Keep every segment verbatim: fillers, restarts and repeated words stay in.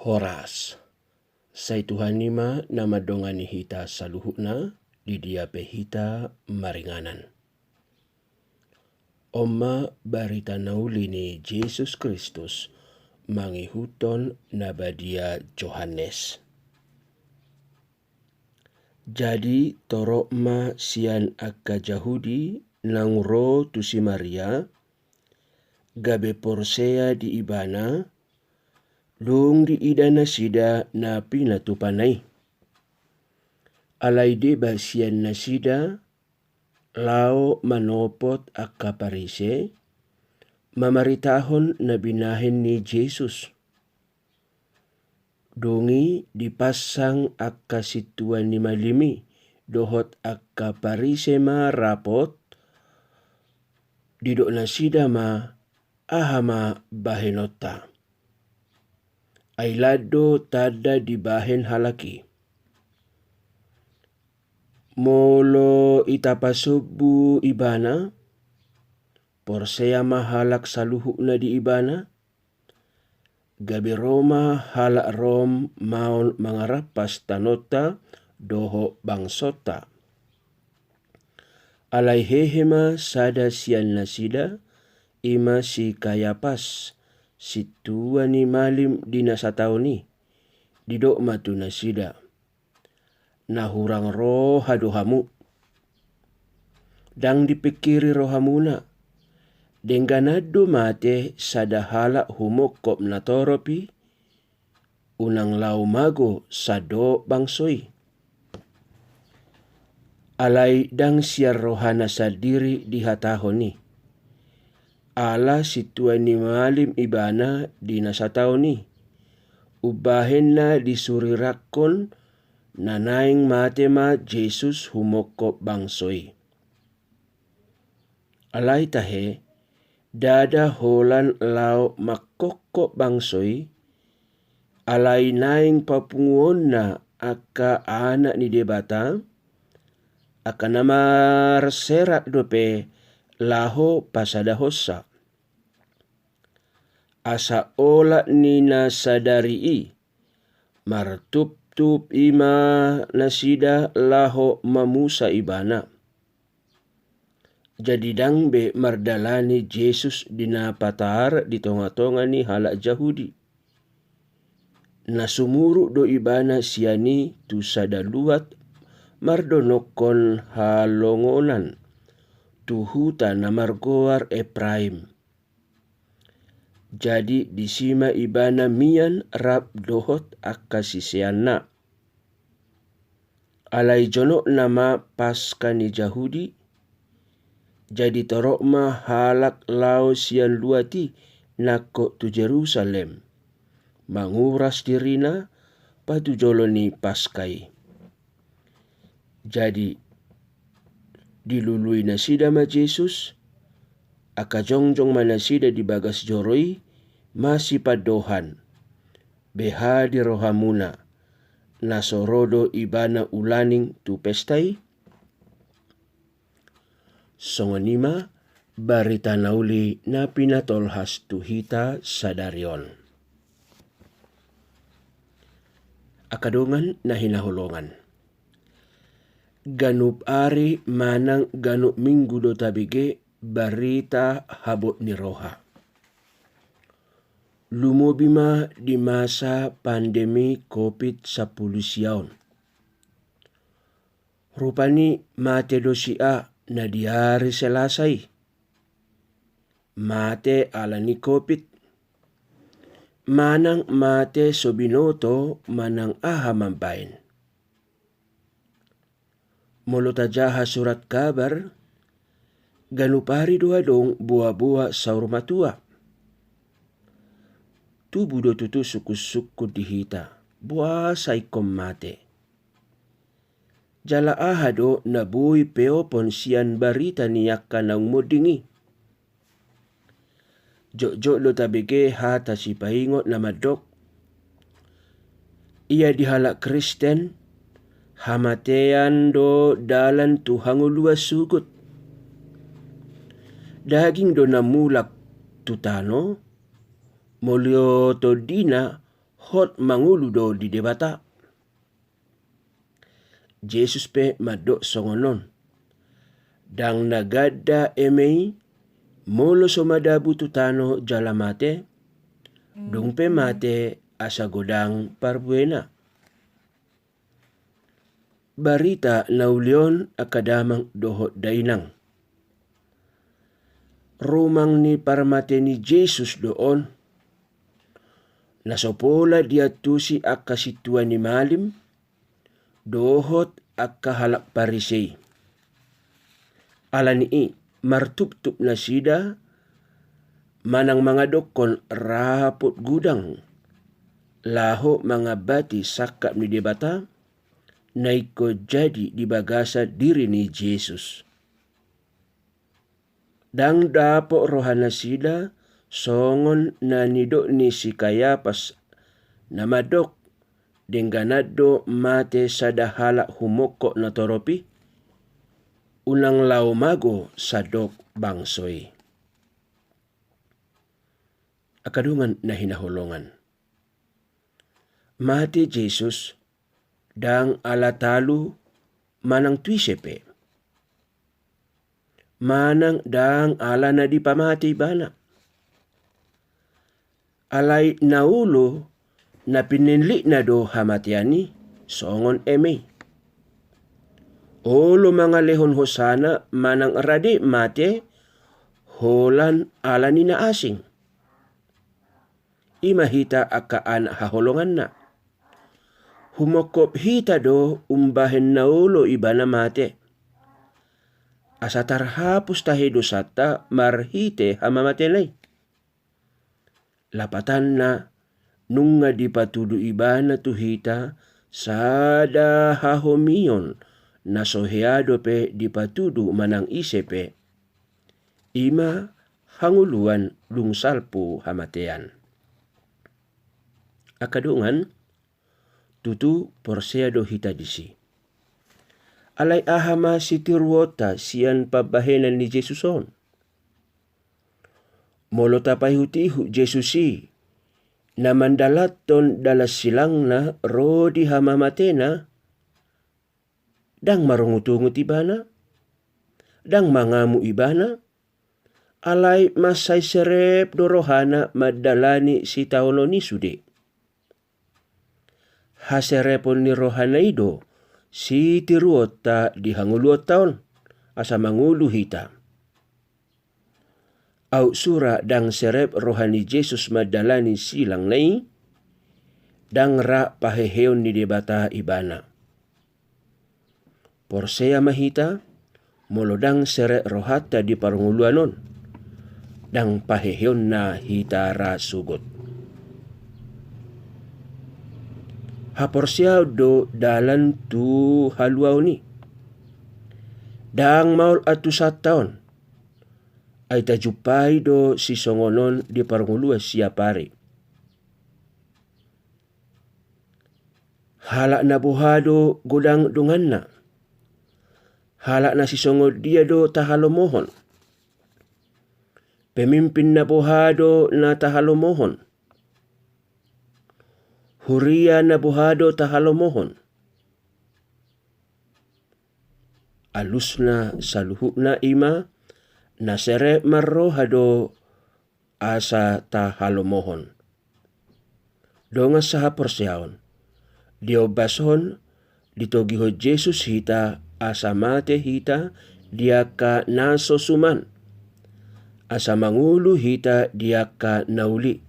Horas. Sai Tuhan i ma na mandongani hita saluhutna, di dia pe hita maringanan. On ma barita na uli ni Jesus Kristus mangihuthon na badia Johannes. Jadi torop ma sian angka Jahudi naung ro tu si Maria, gabe porsea di ibana, dung diida nasida na pinatupana i. Alai deba sian nasida laho manopot angka Parise, mamaritahon na binahen ni Jesus. Dung i dipansang angka sintua ni malim i dohot angka Parise ma rapot, didok nasida ma, aha ma bahenonta? Ai lan do tanda dibahen halak i. Molo ita pasombu ibana, porsea ma halak saluhutna di ibana, gabe ro ma halak Rom maol mangarampas tanonta dohot bangsonta. Alai hehe ma sada sian nasida, i ma si Kayapas, sintua ni malim di na sataon i, didok ma tu nasida, na hurang roha do hamu. Ndang dipingkiri rohamuna, dengganan do mate sada halak humongkop natorop i, unang laho mago sandok bangso i. Alai ndang sian rohana sandiri dihatahon i. Ala sintua ni malim ibana di na sataon i. Umbahen na disurirangkon na naeng mate ma Jesus humongkop bangso i. Alai tahe, ndada holan laho mangkophop bangso i, alai naeng papunguonna angka anak ni Debata, angka na marserak dope laho pasadahonsa. Asa olat ni na sadari i, martuptup i ma nasida laho mamusa ibana. Jadi ndang be mardalani Jesus di na patar di tongatonga ni halak Jahudi. Na sumurut do ibana sian i tu sada luat mardonokkon halongonan, tu huta na margoar Epraim. Jadi disi ma ibana mian rap dohot angka siseanna. Alai jonokna ma Paska ni Jahudi, jadi torop ma halak laho sian luat i nangkok tu Jerusalem, manguras dirina patujolo ni Paska i. Jadi dilului nasida ma Jesus, angka jongjong ma nasida di bagas joro i, masipandohan, beha di rohamuna, na so ro do ibana ulaning tu pesta i? Songon i ma barita na uli na pinatolhas tu hita sadari on. Angka dongan na hinaholongan, ganup ari manang ganup minggu do tabege barita habot ni roha. Lumobi ma di masa pandemi Covid sampulu sia on. Rupani mate do si A na di ari Selasa i. Mate ala ni Covid. Manang mate so binoto manang aha mambaen. Molo tajaha surat kabar, ganup ari do adong boaboa saur matua. Tubu do tutu sungkunsungkun di hita, boasa ingkon mate. Jala aha do na boi peopon sian barita ni angka naung monding i? Jotjot do tabege hata sipaingot na mandok, ia di halak Kristen, hamatean do dalan tu hangoluan sogot. Daging do na mulak tu tano, molo tondina hot mangolu do di Debata. Jesus pe mandok songon on. Ndang na ganda eme i, molo so madabu tu tano jala mate, dung pe mate asa godang parbuena. Barita na uli on angka damang dohot dainang. Rumang ni parmate ni Jesus do on. Na so pola diantusi angka sintua ni malim, dohot angka halak Parisei. Ala ni i, martuptup nasida manang mangadokkon rapot gudang, laho mangambati sangkap ni Debata, na ingkon jadi di bagasan diri ni Jesus. Ndang dapot rohanasida songon na nidok ni si Kayapas na mandok, dengganan do mate sada halak humongkop natorop i, unang lao mago sandok bangso i. Angka dongan na hinaholongan. Mate Jesus, ndang ala talu manang tu ise pe. Manang ndang ala na dipamate ibana. Alai na olo na pinillitna do hamatean i songon eme i. Olo mangalehon hosana manang rade mate holan ala ni na asing. I ma hita angka anak haholonganna. Humongkop hita do umbahen na olo ibana mate. Asa tarhapus tahe dosanta marhite hamamatena i. Lapatanna, nunga dipatudu ibana tu hita sada hahomion na so hea dope dipatudu manang ise pe. I ma hangoluan dung salpu hamatean. Angka dongan, tutu porsea do hita disi. Alai aha ma sitiruonta sian pambahenan ni Jesus on? Molo tapaihutihut Jesus i, na mandalanhon dalan silangna ro di hamamatena, ndang marungutungut ibana, ndang mangamu ibana, alai mansai serep do rohana mandalani sitaonon i sude. Haserepon ni rohana i do sitiruonta di hangoluonta on, asa mangolu hita. Aut sura ndang serep roha ni Jesus mandalani silangna i, ndang ra paheheon ni Debata ibana. Porsea ma hita, molo ndang serep rohanta di parngoluan on, ndang paheheonna hita ra sogot. Haporseaon do dalan tu haluaon i. Ndang maol antusanta on, ai tajumpai do sisongon on di parngoluan siapari. Halak na boha do godang donganna. Halak na sisongon dia do tahalomohon. Pemimpin na boha do na tahalomohon. Huria na boha do tahalomohon. Alusna saluhutna i ma, na serep marroha do asa tahalomohon. Dongan sahaporseaon, di ombas on ditogihon Jesus hita asa mate hita di angka na so suman, asa mangolu hita di angka na uli.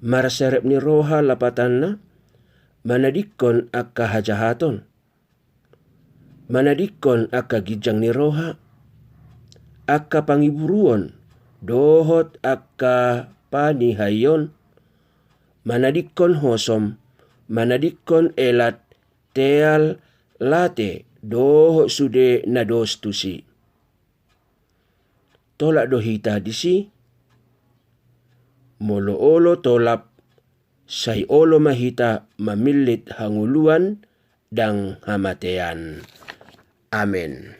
Marserep ni roha lapatanna, manadingkon angka hajahaton, manadingkon angka ginjang ni roha, angka pangiburuon, dohot angka panihaion, manadingkon hosom, manadingkon elat, teal, late, dohot sude na dos tusi. Tolap do hita disi, molo olo tolap, sai olo ma hita mamillit hangoluan, ndang hamatean. Amen.